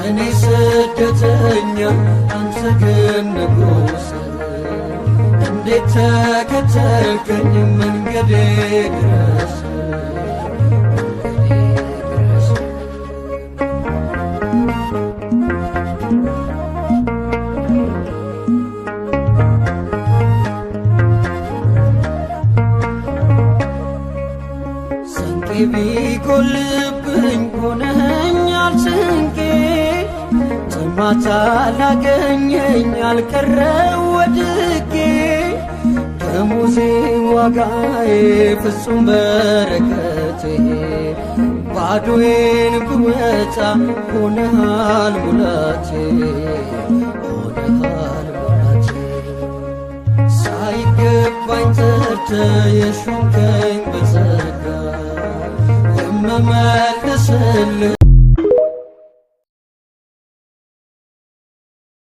እኔ ስደተኛ አንተ ግን ንጉሥ፣ እንዴት ተከተልከኝ መንገዴ ድረስ፣ መንገዴ ድረስ። ስንቄ ቢጎልብኝ ሆነኸኛል ስንቄ፣ ጥማት አላገኘኝ አልቀረው ወድቄ። ደሞዜ ዋጋዬ ፍጹም በረከቴ፣ ባዶዬን ብወጣ ሆነሃል ሙላቴ፣ ሆነሃል ሙላቴ። ሳይገባኝ ጠርተህ የሾምከኝ በጸጋ፣ የምመልስልህ